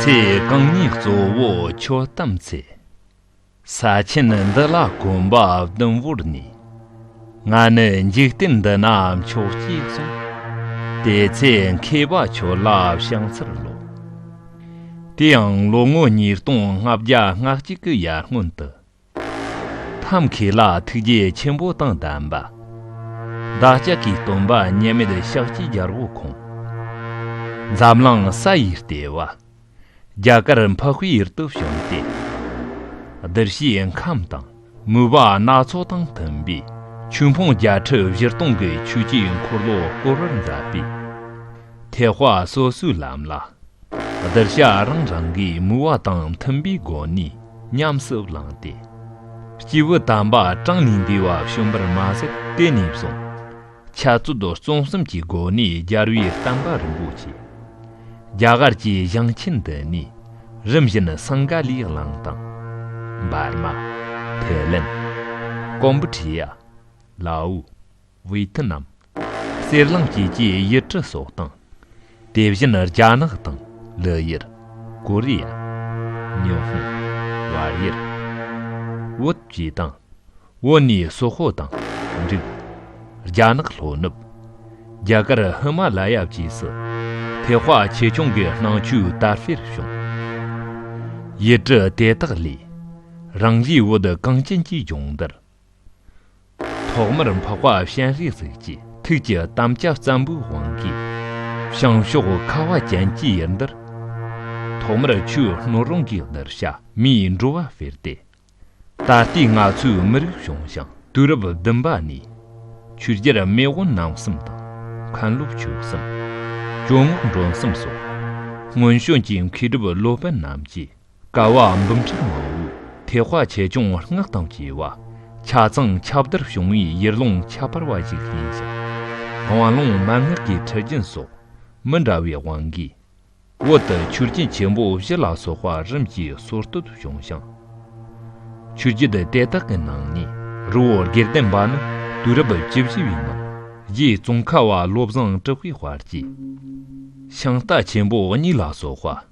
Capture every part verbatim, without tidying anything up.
ཚེ་གང་ཉིད་གཙོ་བོ་ཁྱོད་བལྟམས་ཚེ། ས་ཆེན་འདི་ལ་གོམ་པ་བདུན་བོར་ནས། ང་ནི་འཇིག་རྟེན་འདི་ན་མཆོག་ཅེས་གསུངས། དེ་ཚེ་མཁས་པ་ཁྱོད་ལ་ཕྱག་འཚལ་ལོ། དེ་ཡང་ལོ་ངོ་ཉིས་སྟོང་ལྔ་བརྒྱ་ལྔ་གཅིག་གི་ཡར་སྔོན་དུ། ཐབས་མཁས་ལ་ཐུགས་རྗེ་ཆེན་པོ་དང་ལྡན་པ། བདག་ཅག་གི་སྟོན་པ་མཉམ་མེད་ཤཱཀྱའི་རྒྱལ་པོ་ཁོང་། འཛམ་གླིང་ས་ཡི་ལྟེ་བ། རྒྱ་གར་འཕགས་པའི་ཡུལ་དུ་བྱོན་ཏེ། གདུལ་བྱའི་ཁམས་དང་མོས་པ་སྣ་ཚོགས་དང་མཐུན་པའི་ཆོས་ཕུང་བརྒྱད་ཁྲི་བཞི་སྟོང་གི་ཆོས་ཀྱི་འཁོར་ལོ་བསྐོར་བར་མཛད་པས། ཐེག་པ་སོ་སོའི་ལམ་ལ། གདུལ་བྱ་རང་རང་གི་མོས་པ་དང་མཐུན་པའི་སྒོ་ནས་ཉམས་སུ་བླངས་ཏེ། སྐྱེས་བུ་དམ་པ་གྲངས་ལས་འདས་པ་བྱོན་པར་མ་ཟད། དེ་ནས་བཟུང་འཆད་རྩོད་རྩོམ་གསུམ་གྱི་སྒོ་ནས་རྒྱལ་བའི་བསྟན་པ་རིན་པོ་ཆེ། རྒྱ་གར་གྱི་ཞིང་ཆེན་འདི་ནས་རིམ་བཞིན་སིང་ག་ལའི་གླིང་དང་། འབར་མ། ཐའི་ལེན། ཀོམ་བུ་ཁྲི་ཡ། ལའུ། ཝེ་ཐི་ནམ། སྲེ་ལང་ཀའི་ཡུལ་གྲུ་སོགས་དང་། དེ་བཞིན་རྒྱ་ནག་དང་ལི་ཡུལ། ཀོ་རི་ཡ། ཉི་ཧོང་། བལ་ཡུལ། བོད་བཅས་དང་། བོད་ནས་སོག་པོ་དང་འབྲུག་རྒྱ་ནག་ལྷོ་ནུབ། རྒྱ་གར་ཧི་མ་ལ་ཡ་བཅས་སུ་ཐེག་པ་ཆེ་ཆུང་གི་སྣང་ཆོས་དར་སྤེལ་བྱུང་། ཡུལ་གྲུ་དེ་དག་ལས་རང་རེའི་བོད་གངས་ཅན་གྱི་ལྗོངས་འདིར། ཐོག་མར་འཕགས་པ་སྤྱན་རས་གཟིགས་ཀྱི་ཐུགས་ཀྱི་དམ་བཅའ་བཙན་པོའི་དབང་གིས། བྱང་ཕྱོགས་ཁ་བ་ཅན་གྱི་ཡུལ་འདིར། ཐོག་མར་ཆོས་སྣོད་རུང་གི་གདུལ་བྱ་མིའི་འགྲོ་བ་སྤེལ་ཏེ། ད་ལྟའི་ང་ཚོའི་མི་རིགས་བྱུང་ཞིང་། དུས་རབས་བདུན་པ་ནས་ཆོས་རྒྱལ་མེས་དབོན་རྣམ་གསུམ་དང་། མཁན་སློབ་ཆོས་གསུམ། ཇོ་མོ་མགྲོན་གསུམ་སོགས་སྔོན་བྱོན་གྱི་མཁས་གྲུབ་སློབ་དཔོན་རྣམས་ཀྱིས། བསྐལ་པ་འབུམ་ཕྲག་མང་པོའི་ཐེག་པ་ཆེ་ཆུང་སྔགས་དང་བཅས་པ་ཆ་ཚང་ཁྱབ་བརྡལ་བྱུང་བའི་ཡུལ་ལུང་ཁྱད་པར་བ་ཞིག་ཡིན་ཞིང་། དབང་ལུང་མན་ངག་གི་ཁྲིད་རྒྱུན་སོགས་མི་འདྲ་བའི་དབང་གིས། བོད་དུ་ཆོས་རྒྱལ་ཆེན་པོ་བཞི་ལ་སོགས་པ་རིམ་གྱིས་སོར་གཏོད་བྱུང་ཞིང་། ཆོས་བརྒྱུད་དེ་དག་གི་ནང་ནས་རི་བོ་དགེ་ལྡན་པ་ནི་དུས་རབས་བཅུ་བཞི་པའི་ནང་རྗེ་ཙོང་ཁ་པ་བློ་བཟང་གྲགས་པའི་དཔལ་གྱིས། ཤིང་རྟ་ཆེན་པོ་གཉིས་ལ་སོགས་པ།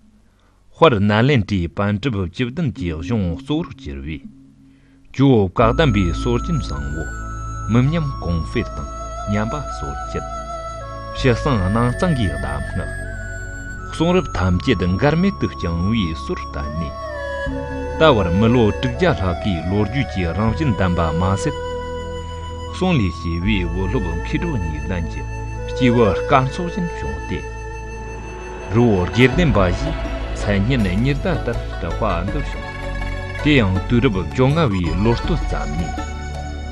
དཔལ་ནཱ་ལེནྡྲའི་པཎ་གྲུབ་བཅུ་བདུན་གྱི་གཞུང་གཙོ་བོར་གྱུར་པའི། ཇོ་བོ་བཀའ་གདམས་པའི་སྲོལ་རྒྱུན་བཟང་པོ། མི་ཉམས་གོང་འཕེལ་དང་ཉམས་པ་སོར་ཆུད། ཕྱི་གཙང་ནང་གཙང་གི་གདམས་ངག་གསུང་རབ་ཐམས་ཅད་འགལ་མེད་དུ་བསྐྱངས་པའི་སྲོལ་བཏོད་ནས། ད་བར་མི་ལོ་དྲུག་བརྒྱ་ལྷག་གི་ལོ་རྒྱུས་ཀྱི་རང་བཞིན་ལྡན་པ་མ་ཟད། གསུང་ལས་སྐྱེས་པའི་བུ་སློབ་མཁས་གྲུབ་གཉིས་ལྡན་གྱི་སྐྱེས་བུ་སྐར་ཚོགས་བཞིན་བྱུང་སྟེ། རི་བོ་དགེ་ལྡན་པ་ཞེས་མཚན་སྙན་ཉི་ཟླ་ལྟར་གྲགས་པ་འདིར་བྱུང་། དེ་ཡང་དུས་རབས་བཅོ་ལྔ་བའི་ལོ་སྟོད་ཙམ་ནས།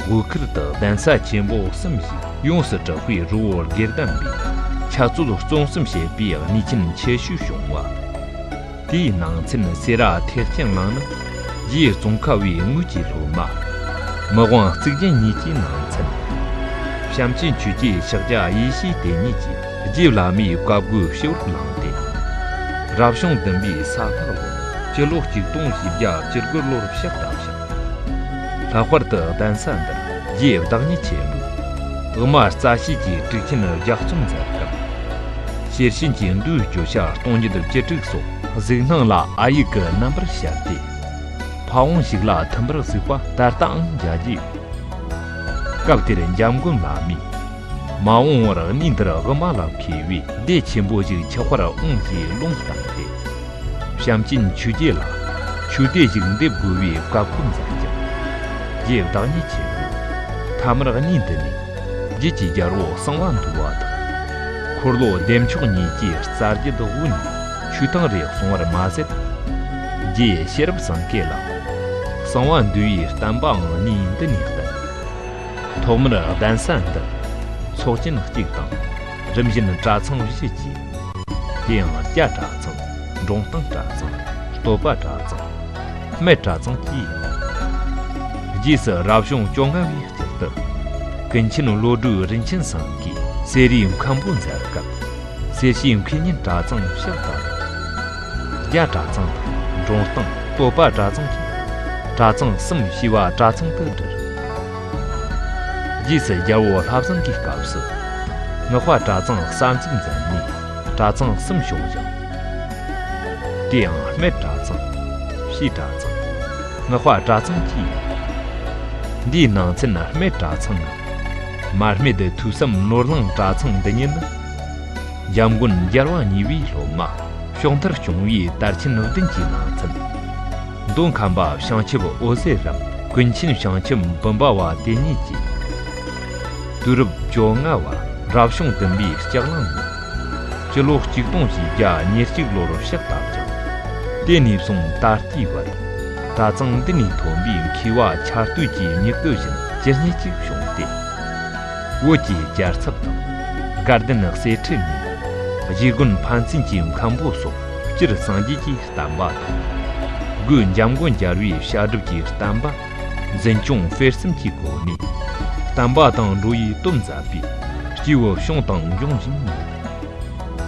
དབུ་ཁུར་དུ་གདན་ས་ཆེན་པོ་གསུམ་ཞིག་ཡོངས་སུ་གྲགས་པའི་རི་བོ་དགེ་ལྡན་པའི་འཆད་རྩོད་རྩོམ་གསུམ་བྱེད་པའི་གནས་ཆེན་ཆེ་ཤོས་བྱུང་བ། དེའི་ནང་ཚན་སེ་ར་ཐེག་ཆེན་གླིང་ནི། རྗེ་ཙོང་ཁ་པའི་དངོས་ཀྱི་སློབ་མ། མི་དབང་གཙུག་རྒྱན་གཉིས་ཀྱི་ནང་ཚན། བྱམས་ཆེན་ཆོས་ཀྱི་ཕྱག་རྒྱ་ཡེ་ཤེས་དེ་ཉིད་ཀྱིས་རྗེ་བླ་མའི་བཀའ་བསྒོའི་སྤྱི་བོར་བླངས་ཏེ། རབ་བྱུང་བདུན་པའི་ས་ཕག་ལོ་སྤྱི་ལོ་གཅིག་སྟོང་བཞི་བརྒྱ་བཅུ་དགུ་ལོར་ཕྱག་བཏབ་ཞིང་། ལྷག་པར་དུ་གདན་ས་འདིར་རྗེ་བདག་ཉིད་ཆེན་པོས་དབུ་མ་རྩ་ཤེས་ཀྱི་ཊཱིཀ་ཆེན་ལྗགས་རྩོམ་མཛད་སྐབས། ཤེར་ཕྱིན་གྱི་མདོའི་བརྗོད་བྱ་སྟོང་ཉིད་བཅུ་དྲུག་སོགས་གཟིགས་སྣང་ལ་ཨ་ཡིག་གི་རྣམ་པར་ཤར་ཏེ། ཕ་བོང་ཞིག་ལ་ཐིམ་པར་གཟིགས་པ་ད་ལྟའང་མཇལ་རྒྱུ་ཡོད། སྐབས་དེར་འཇམ་མགོན་བླ་མས། མ་འོངས་པར་གནས་འདིར་དབུ་མ་ལ་མཁས་པའི་སྡེ་ཆེན་པོ་ཞིག་ཆགས་པར་འོང་ཞེས་ལུང་བསྟན་ཏེ། བྱམས་ཆེན་ཆོས་རྒྱལ་ལ་ཆོས་སྡེ་ཞིག་འདེབས་དགོས་པའི་བཀའ་བཀོད་མཛད་ཅིང་། རྗེ་བདག་ཉིད་ཆེན་པོས་ཐ་མར་གནས་འདི་ནས་རྒྱུད་ཀྱི་རྒྱལ་པོ་གསང་བ་འདུས་པ་དང་། འཁོར་ལོ་བདེ་མཆོག་གཉིས་ཀྱི་རྩ་རྒྱུད་དབུ་ནས་ཆོས་ཐང་རེ་གསུང་བར་མ་ཟད། རྗེ་ཤེས་རབ་སེང་གེ་ལ་གསང་བ་འདུས་པའི་བསྟན་པའང་གནས་འདི་ནས་བསྟན། ཐོག་མར་གདན་ས་འདིར་ཚོགས་ཆེན་གཅིག་དང་། རིམ་བཞིན་གྲྭ་ཚང་བཞི་བཅས། དེ་ཡང་སྐྱ་གྲྭ་ཚང་། འབྲོང་སྟེང་གྲྭ་ཚང་། སྟོད་པ་གྲྭ་ཚང་། སྨད་གྲྭ་ཚང་བཅས་ཡིན། རྗེས་སུ་རབ་བྱུང་བཅོ་ལྔ་པའི་དཀྱིལ་དུ། ཀུན་མཁྱེན་བློ་གྲོས་རིན་ཆེན་སེང་གེས་གསེར་རིའི་མཁན་པོ་མཛད་སྐབས། གསེར་ཕྱེའི་མཁས་སྙན་གྲྭ་ཚང་ཕྱག་བཏབ། རྒྱ་གྲྭ་ཚང་། འབྲོང་སྟེང་། སྟོད་པ་གྲྭ་ཚང་བཅས། གྲྭ་ཚང་གསུམ་བྱེ་བ་གྲྭ་ཚང་དུ་བསྒྲིལ། རྗེས་སུ་རྒྱལ་པོ་ལྷ་བཟང་གི་སྐབས་སུ། སྔགས་པ་གྲྭ་ཚང་གསར་འཛུགས་མཛད་ནས་གྲྭ་ཚང་གསུམ་བྱུང་ཞིང་། དེ་ཡང་སྨད་གྲྭ་ཚང་། ཕྱིའི་གྲྭ་ཚང་། སྔགས་པ་གྲྭ་ཚང་བཅས་ཡིན། འདིའི་ནང་ཚན་སྨད་གྲྭ་ཚང་ངམ། མ་སྨད་ཐོས་བསམ་ནོར་གླིང་གྲྭ་ཚང་འདི་ཉིད་ནི། འཇམ་མགོན་རྒྱལ་བ་གཉིས་པའི་སློབ་མ་ཕྱོགས་མཐར་སྐྱོང་བའི་དར་ཆེན་བདུན་གྱི་ནང་ཚན། མདོ་ཁམས་པ་བྱང་ཆུབ་འོད་ཟེར་རམ་ཀུན་མཁྱེན་བྱང་ཆུབ་འབུམ་པ་བ་དེ་ཉིད་ཀྱིས། དུས་རབས་བཅོ་ལྔ་བར་རབ་བྱུང་བདུན་པའི་ལྕགས་གླང་ངོས། སྤྱི་ལོ་གཅིག་སྟོང་བཞི་བརྒྱ་ཉེར་གཅིག་ལོར་ཕྱག་བཏབ་ཅིང་། དེ་ནས་བཟུང་ད་ལྟའི་བར་གྲྭ་ཚང་འདི་ནས་ཐོན་པའི་མཁས་པ་ཆར་དུས་ཀྱི་མྱུ་གུ་བཞིན་ཇི་སྙེད་ཅིག་བྱུང་སྟེ། བོད་ཀྱི་རྒྱལ་ཚབ་དང་། དགའ་ལྡན་གསེར་ཁྲི་ནས་རྗེ་དགོན་ཕན་ཚུན་གྱི་མཁན་པོ་སོགས་སྤྱིར་སངས་རྒྱས་ཀྱི་བསྟན་པ་དང་། སྒོས་འཇམ་མགོན་རྒྱལ་བའི་བཤད་སྒྲུབ་ཀྱི་བསྟན་པ་འཛིན་སྐྱོང་སྤེལ་གསུམ་གྱི་སྒོ་ནས་བསྟན་པ་དང་འགྲོ་བའི་དོན་མཛད་པའི་སྐྱེས་བུ་བྱུང་དང་འབྱུང་བཞིན་ཡོད།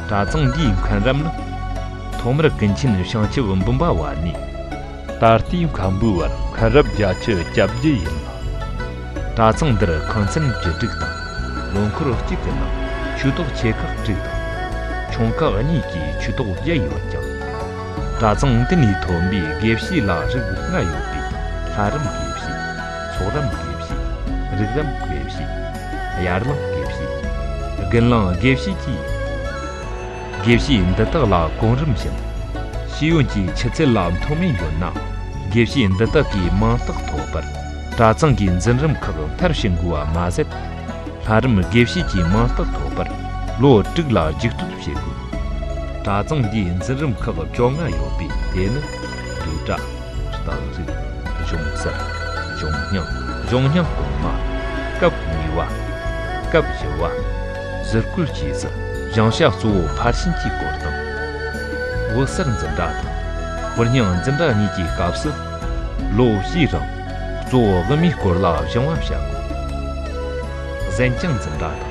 གྲྭ་ཚང་འདིའི་མཁན་རབས་ནི། ཐོག་མར་ཀུན་མཁྱེན་བྱང་ཆུབ་འབུམ་པ་བ་ནས། ད་ལྟའི་མཁན་པོའི་བར་མཁན་རབས་བརྒྱད་ཅུ་གྱ་བརྒྱད་ཡིན་ལ། གྲྭ་ཚང་འདིར་ཁང་ཚན་བཅུ་དྲུག་དང་། ལོ་འཁོར་གཅིག་གི་ནང་ཆོས་ཐོག་ཆེ་ཁག་དྲུག་དང་། ཆུང་ཁག་གཉིས་ཀྱི་ཆོས་ཐོག་བརྒྱད་ཡོད་ཀྱང་། གྲྭ་ཚང་འདི་ནས་ཐོན་པའི་དགེ་བཤེས་ལ་རིགས་ལྔ་ཡོད་པས། ལྷ་རམས་དགེ་བཤེས། ཚོགས་རམས་དགེ་བཤེས། རིགས་རམས་དགེ་བཤེས། དབྱར་གླིང་དགེ་བཤེས། དགུན་གླིང་དགེ་བཤེས་བཅས་ཡོད། དགེ་བཤེས་འདི་དག་ལ་གོང་རིམ་བཞིན། ཤེས་ཡོན་གྱི་ཆུ་ཚད་ལ་མཐོ་དམན་ཡོད་ན། དགེ་བཤེས་འདི་དག་གིས་མིང་རྟགས་ཐོབ་པར། གྲྭ་ཚང་གི་འཛིན་རིམ་ཁག་མཐར་ཕྱིན་དགོས་པ་མ་ཟད། ལྷ་རམས་དགེ་བཤེས་ཀྱི་མིང་རྟགས་ཐོབ་པར། ལོ་དྲུག་ལ་རྒྱུགས་སྤྲོད་བྱེད་དགོས། གྲྭ་ཚང་འདིའི་འཛིན་རིམ་ཁག་བཅོ་ལྔ་ཡོད་པས། དེ་ནི། བསྡུས་གྲྭ། རྟགས་རིགས། གཞུང་གསར། གཞུང་རྙིང་། གཞུང་རྙིང་གོང་མ། སྐབས་གཉིས་པ། སྐབས་བཞི་པ། ཟུར་བཀོལ་བཅས་སུ་བཞེངས་བྱ་གཙོ་བོ་ཕར་ཕྱིན་གྱི་སྐོར་དང་། འོད་གསལ་འཛིན་གྲྭ་དང་། དཔེ་རྙིང་འཛིན་གྲྭ་གཉིས་ཀྱི་སྐབས་སུ་ལོ་བཞིའི་རིང་གཙོ་བོ་དབུ་མའི་སྐོར་ལ་སྦྱང་བ་བྱ་དགོས། གཟན་རྐྱང་འཛིན་གྲྭ་དང་།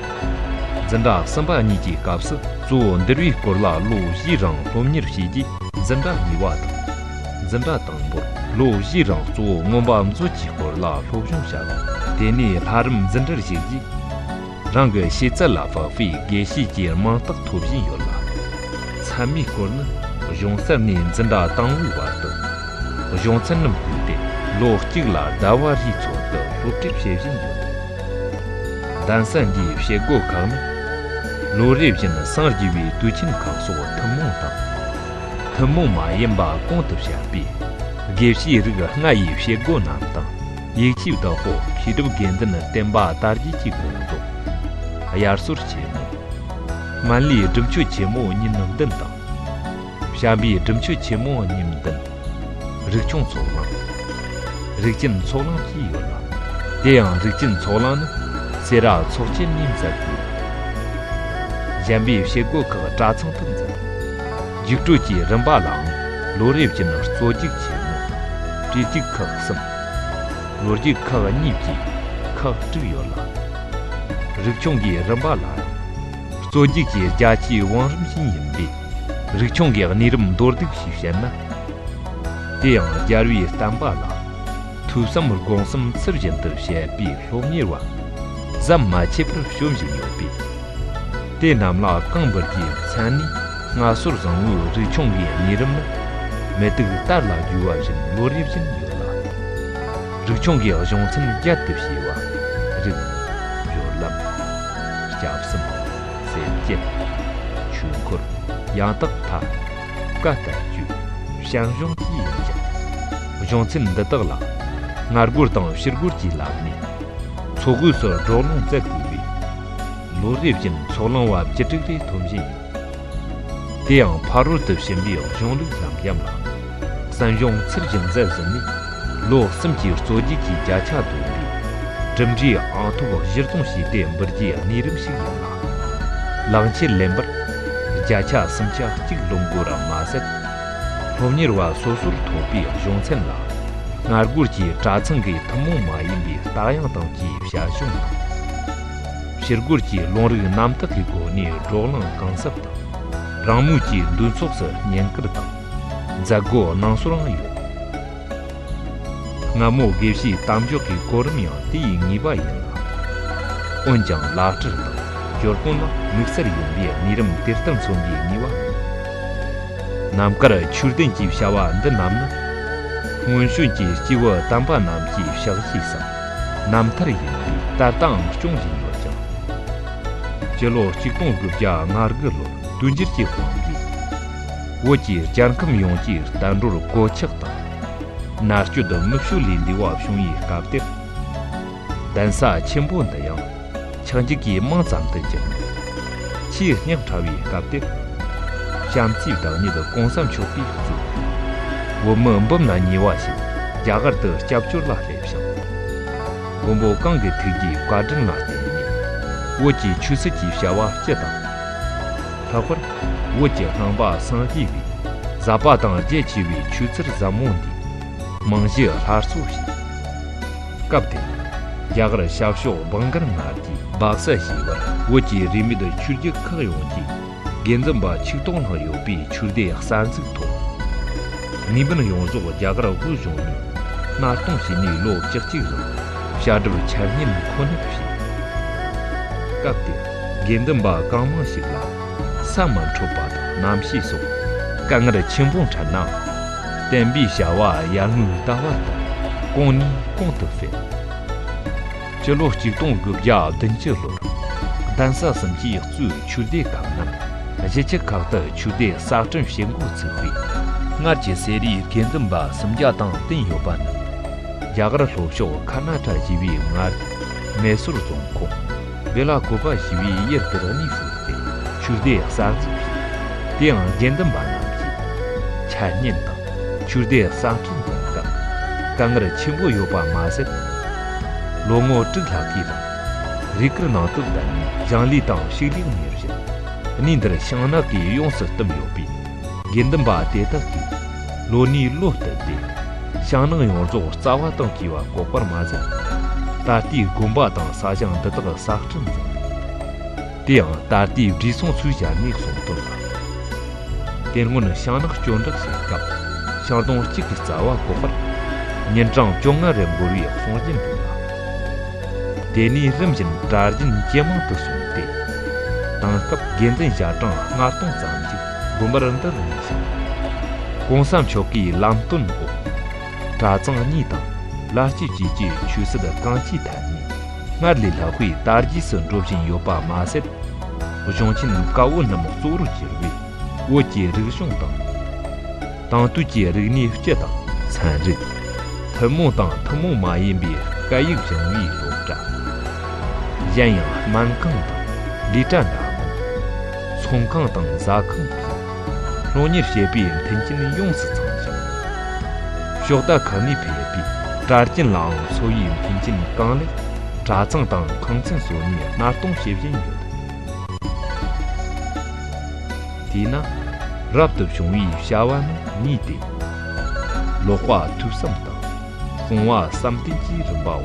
འཛིན་གྲྭ་གསུམ་པ་གཉིས་ཀྱི་སྐབས་སུ་གཙོ་བོ་འདུལ་བའི་སྐོར་ལ་ལོ་བཞིའི་རིང་སློབ་གཉེར་བྱས་རྗེས། འཛིན་གྲྭ་གཉིས་པ་དང་། འཛིན་གྲྭ་དང་པོར་ལོ་བཞིའི་རིང་གཙོ་བོ་མངོན་པ་མཛོད་ཀྱི་སྐོར་ལ་སློབ་སྦྱོང་བྱ་དགོས། དེ་ནས་ལྷ་རམས་འཛིན་གྲྭར་ཞུགས་རྗེས། རང་གི་ཤེས་ཚད་ལ་དཔག་པའི་དགེ་བཤེས་ཀྱི་མིང་རྟགས་ཐོབ་བཞིན་ཡོད་ལ། ཚད་མའི་སྐོར་ནི་གཞུང་གསར་ནས་འཛིན་གྲྭ་དང་པོའི་བར་དུ་གཞུང་ཚན་རྣམས་བཀོད་དེ། ལོ་གཅིག་ལ་ཟླ་བ་རེའི་ཚོད་དུ་སློབ་ཁྲིད་བྱེད་བཞིན་ཡོད། གདན་ས་འདིའི་བྱེད་སྒོ་ཁག་ནི། ལོ་རེ་བཞིན་སངས་རྒྱས་པའི་དུས་ཆེན་ཁག་སོགས་ཐུན་མོང་དང་། ཐུན་མོང་མ་ཡིན་པ་གོང་དུ་བཤད་པའི་དགེ་བཤེས་རིགས་ལྔ་ཡི་བྱེད་སྒོ་རྣམས་དང་། ཡིག་ཆའི་བདག་པོ་མཁས་གྲུབ་དགེ་འདུན་བསྟན་པ་དར་རྒྱས་ཀྱི་དགོངས་རྫོགས། དབྱར་གསོལ་ཆེན་མོ། སྨན་བླའི་སྒྲུབ་མཆོད་ཆེན་མོ་ཉིན་བདུན་དང་། བྱམས་པའི་སྒྲུབ་མཆོད་ཆེན་མོ་ཉིན་བདུན། རིགས་ཆུང་ཚོགས་ལངས། རིགས་ཅན་ཚོགས་ལངས་བཅས་ཡོད་ལ། དེ་ཡང་རིགས་ཅན་ཚོགས་ལངས་ནི་སེ་ར་ཚོགས་ཆེན་ནས་མཛད་དགོས། གཞན་པའི་བྱེད་སྒོ་ཁག་གྲྭ་ཚང་དུ་མཛད། རྒྱུགས་སྤྲོད་ཀྱི་རིམ་པ་ལའང་ལོ་རེ་བཞིན་གཙོ་རྒྱུགས་ཆེན་མོ། བྲིས་རྒྱུགས་ཁག་གསུམ། ལོ་རྒྱུགས་ཁག་གཉིས་བཅས་ཁག་དྲུག་ཡོད་ལ། རིགས་ཆུང་གི་རིམ་པ་ལའང་གཙོ་རྒྱུགས་ཀྱི་རྒྱ་ཆེའི་བང་རིམ་བཞིན་ཡིན་པས། རིགས་ཆུང་གི་གནས་རིམ་མདོར་བསྡུས་ཤིག་བཤད་ན། དེ་ཡང་རྒྱལ་བའི་བསྟན་པ་ལ་ཐོས་བསམ་སྒོམ་གསུམ་ཚུལ་བཞིན་དུ་བྱེད་པའི་སློབ་གཉེར་བ་ཟམ་མ་ཆད་པར་བྱོན་བཞིན་ཡོད་པས། དེ་རྣམས་ལ་གང་འབུལ་གྱི་མཚན་ནས་མངའ་གསོལ་བཟང་བོའི་རིགས་ཆུང་གི་གནས་རིམ་ནི་མེ་ཏོག་དར་ལ་རྒྱུ་བ་བཞིན་ལོ་རེ་བཞིན་ཡོད་ལ། རིགས་ཆུང་གི་གཞུང་ཚན་བརྒྱད་དུ་ཕྱེ་བ། རིགས། སྦྱོར་ལམ། སྐྱབས་གསུམ། སེམས་བསྐྱེད། ཆོས་འཁོར། ཡང་དག་མཐའ། བཀའ་བསྟན་བཅོས། བྱམས་སྦྱོང་བཅས་ཡིན་ཅིང་། གཞུང་ཚན་འདི་དག་ལ་སྔ་རྒོལ་དང་ཕྱི་རྒོལ་གྱི་ལམ་ནས་ཚོགས་དབུས་སུ་བགྲོ་གླེང་མཛད་དགོས་པས། ལོ་རེ་བཞིན་ཚོགས་ལངས་པ་བཅུ་དྲུག་རེ་ཐོན་བཞིན་ཡོད། དེ་ཡང་ཕ་རོལ་ཏུ་ཕྱིན་པའི་གཞུང་ལུགས་ལམ་ཡམ་ལ་གསན་སྦྱོང་ཚུལ་བཞིན་མཛད་ཟིན་ནས། ལོ་གསུམ་གྱི་གཙོ་རྒྱུགས་ཀྱི་བརྒྱ་ཆ་བསྡོམས་པས་གྲུབ་འབྲས་ཨང་ཐོབ་གཞིར་བཟུང་བྱས་ཏེ་འབུལ་རྒྱུའི་གནས་རིམ་ཞིག་ཡིན་ལ། ལག་འཁྱེར་ལེན་པར་བརྒྱ་ཆ་སུམ་ཆ་གཅིག་ལོན་དགོས་ར་མ་ཟད། སློབ་གཉེར་བ་སོ་སོར་ཐོབ་པའི་གཞུང་ཚན་ལ་སྔ་རྒོལ་གྱི་གྲྭ་ཚང་གི་ཐུན་མོང་མ་ཡིན་པའི་རྟགས་དབྱངས་དང་བཅས་བྱ་གཞུང་དང་། ཕྱི་རྒོལ་གྱི་ལུང་རིགས་རྣམ་དག་གི་སྒོ་ནས་བགྲོ་གླེང་གང་ཟབ་དང་། རང་མོས་ཀྱིས་འདུ་ཚོགས་སུ་བསྙེན་བཀུར་དང་། མཛད་སྒོ་གནང་སྲོལ་ཡང་ཡོད། སྔ་མོ་དགེ་བཤེས་དམ་འཇོག་གི་གོ་རིམ་ཡང་དེ་ཡི་ངེས་པ་ཡིན་ལ། འོན་ཀྱང་བླ་སྤྲུལ་དང་སྦྱོར་དཔོན་ལ་དམིགས་བསལ་ཡིན་པའི་གནས་རིམ་དེ་ལྟར་མཚོན་པའི་ངེས་པ་མེད། རྣམ་དཀར་ཆོས་ལྡན་གྱི་བྱ་བ་འདི་རྣམས་ནི། སྔོན་བྱོན་གྱི་སྐྱེས་བུ་དམ་པ་རྣམས་ཀྱི་ཕྱག་བཞེས་སམ། རྣམ་ཐར་ཡིན་པས་ད་ལྟའང་སྐྱོང་བཞིན་ཡོད་ཀྱང་། སྤྱི་ལོ་གཅིག་སྟོང་དགུ་བརྒྱ་ང་དགུ་ལོར་དུས་འགྱུར་གྱི་དབང་གིས། བོད་ཀྱི་རྒྱལ་ཁམས་ཡོངས་ཀྱི་བསྟན་འགྲོར་གོད་ཆག་དང་། མནར་གཅོད་མི་བྱུང་ལས་འདས་པ་བྱུང་བའི་སྐབས་དེར། གདན་ས་ཆེན་པོ་འདི་ཡང་ཆག་འཇིག་གིས་མིང་ཙམ་དུ་གྱུར། ཆེས་སྙིང་ཕྲ་བའི་སྐབས་དེར། བྱམས་བརྩེའི་བདག་ཉིད་གོང་ས་མཆོག་གིས་གཙོས། བོད་མི་འབུམ་ལ་ཉེ་བ་ཞིག་རྒྱ་གར་དུ་སྐྱབས་བཅོལ་ལ་སླེབས་ཤིང་། མགོན་པོ་གང་གི་ཐུགས་རྗེའི་བཀའ་དྲིན་ལ་བརྟེན་ནས། བོད་ཀྱི་ཆོས་སྲིད་ཀྱི་བྱ་བ་སྤྱི་དང་། ལྷག་པར་བོད་ཀྱི་སྣང་བ་སངས་རྒྱས་པའི་ཟབ་པ་དང་རྒྱ་ཆེ་བའི་ཆོས་ཚུལ་ཟབ་མོ་འདིའི་རྨང་གཞི་སླར་གསོ་བྱས། སྐབས་དེར་རྒྱ་གར་ཤར་ཕྱོགས་བྷང་གར་མངའ་སྡེའི་སྦག་ས་ཞེས་པར་བོད་ཀྱི་རིས་མེད་ཆོས་བརྒྱུད་ཁག་ཡོངས་ཀྱི་དགེ་འདུན་པ་ཆིག་སྟོང་ལྷག་ཡོད་པའི་ཆོས་སྡེ་གསར་འཛུགས་ཐོག་ནུས་པ་ཡོངས་རྫོགས་རྒྱ་གར་དབུས་གཞུང་ནས་མནར་གཏོང་བྱས་ནས་ལོ་བཅུ་གཅིག་རིང་བཤད་སྒྲུབ་འཆད་ཉན་མཁོ་གནད་བྱས། སྐབས་དེར་དགེ་འདུན་པ་གང་མང་ཞིག་ལ་ས་མ་འཕྲོད་པ་དང་རྣམ་ཤེས་སོགས་དཀའ་ངལ་ཆེན་པོ་འཕྲད་ནའང་། བསྟན་པའི་བྱ་བ་ཡར་ངོའི་ཟླ་བ་ལྟར་གོང་ནས་གོང་དུ་འཕེལ། སྤྱི་ལོ་གཅིག་སྟོང་དགུ་བརྒྱ་བདུན་ཅུ་ལོར་གདན་ས་གསུམ་གྱིས་གཙོས་ཆོས་སྡེ་ཁག་རྣམས་གཞིས་ཆགས་ཁག་ཏུ་ཆོས་སྡེ་གསར་སྐྲུན་བྱེད་འགོ་ཚུགས་པས། སྔར་གྱི་སེ་རའི་དགེ་འདུན་པ་སུམ་བརྒྱ་དང་བདུན་ཡོད་པ་རྣམས། རྒྱ་གར་ལྷོ་ཕྱོགས་ཁ་ན་ཏྲ་ཞེས་པའི་མངའ་སྡེ་མེ་སོར་རྫོང་ཁོངས་བེ་ལ་ཀོ་པ་ཞེས་པའི་ཡུལ་དེར་གནས་སྤོས་ཏེ་ཆོས་སྡེ་གསར་འཛུགས་བྱས། དེའང་དགེ་འདུན་པ་རྣམས་ཀྱིས་འཆད་ཉན་དང་ཆོས་སྡེ་གསར་སྐྲུན་གྱི་སྐབས་དཀའ་ངལ་ཆེན་པོ་ཡོད་པ་མ་ཟད། ལོ་ངོ་དྲུག་ལྷག་གི་རིང་རུས་སྐར་ནང་དུ་བསྡད་ནས་ཞིང་ལས་དང་ཕྱུགས་ལས་གཉེར་བཞིན་གནས་འདིར་ཤིང་ནགས་ཀྱིས་ཡོངས་སུ་བཏུམས་ཡོད་པས། དགེ་འདུན་པ་དེ་དག་གིས་ལོ་ནས་ལོ་བསྟུད་དེ་ཞིང་ནགས་ཡོངས་རྫོགས་རྩ་བ་དང་བཅས་པ་བཀོག་པར་མ་ཟད། ད་ལྟའི་དགོན་པ་དང་ས་ཞིང་འདི་དག་གསར་སྐྲུན་མཛད། དེ་ཡང་ད་ལྟའི་བགྲེས་སོང་ཚོས་བཞག་ནས་གསུངས་དོན་ལ། དེ་སྔོན་ཞིང་ནགས་སྐྱོན་བྲལ་བྱེད་སྐབས་ཤིང་སྡོང་གཅིག་གི་རྩ་བ་བཀོག་པར་ཉིན་གྲངས་བཅོ་ལྔ་རེ་འགོར་བའི་གསུང་རྒྱུན་འདུག་ལ། དེ་ནས་རིམ་བཞིན་གྲྭ་རྒྱུན་ཇེ་མང་དུ་སོང་སྟེ། དེང་སྐབས་དགེ་འདུན་ཞལ་གྲངས་ལྔ་སྟོང་ཙམ་ཞིག་དགོན་པར་འདུ་རུ་ངེས་ཤིང་། གོང་ས་མཆོག་གིས་ལམ་སྟོན་འོག་གྲྭ་ཚང་གཉིས་དང་བླ་སྤྱི་བཅས་ཀྱི་ཆོས་སྲིད་གང་ཅིའི་ཐད་ནས་སྔར་ལས་ལྷག་པའི་དར་རྒྱས་སུ་འགྲོ་བཞིན་ཡོད་པ་མ་ཟད། གཞུང་ཆེན་བཀའ་པོད་རྣམས་གཙོ་བོར་གྱུར་པའི་བོད་ཀྱི་རིག་གཞུང་དང་། དེང་དུས་ཀྱི་རིག་གནས་སྤྱི་དང་ཚན་རིག་ཐུན་མོང་དང་ཐུན་མོང་མ་ཡིན་པའི་སྐད་ཡིག་སྦྱང་བའི་སློབ་གྲྭ། གཞན་ཡང་སྨན་ཁང་དང་ལས་གྲྭ་འདྲ་མིན། ཚོང་ཁང་དང་ཟ་ཁང་བཅས་སློབ་གཉེར་བྱེད་པའི་མཐུན་རྐྱེན་ཡོངས་སུ་ཚང་ཞིང་། ཕྱོགས་མཐའ་ཁག་ནས་ཕེབས་པའི་གྲྭ་རྒྱུན་ལའང་འཚོ་བའི་མཐུན་རྐྱེན་གང་ལེགས་གྲྭ་ཚང་དང་ཁང་ཚན་སོགས་ནས་མནར་གཏོང་བྱེད་བཞིན་ཡོད། དེས་ན་རབ་ཏུ་བྱུང་བའི་བྱ་བ་ནི་གཉིས་ཏེ། ཀློག་པ་ཐོས་བསམ་དང་གསུང་བ་བསམ་གཏན་གྱི་རིམ་པའོ།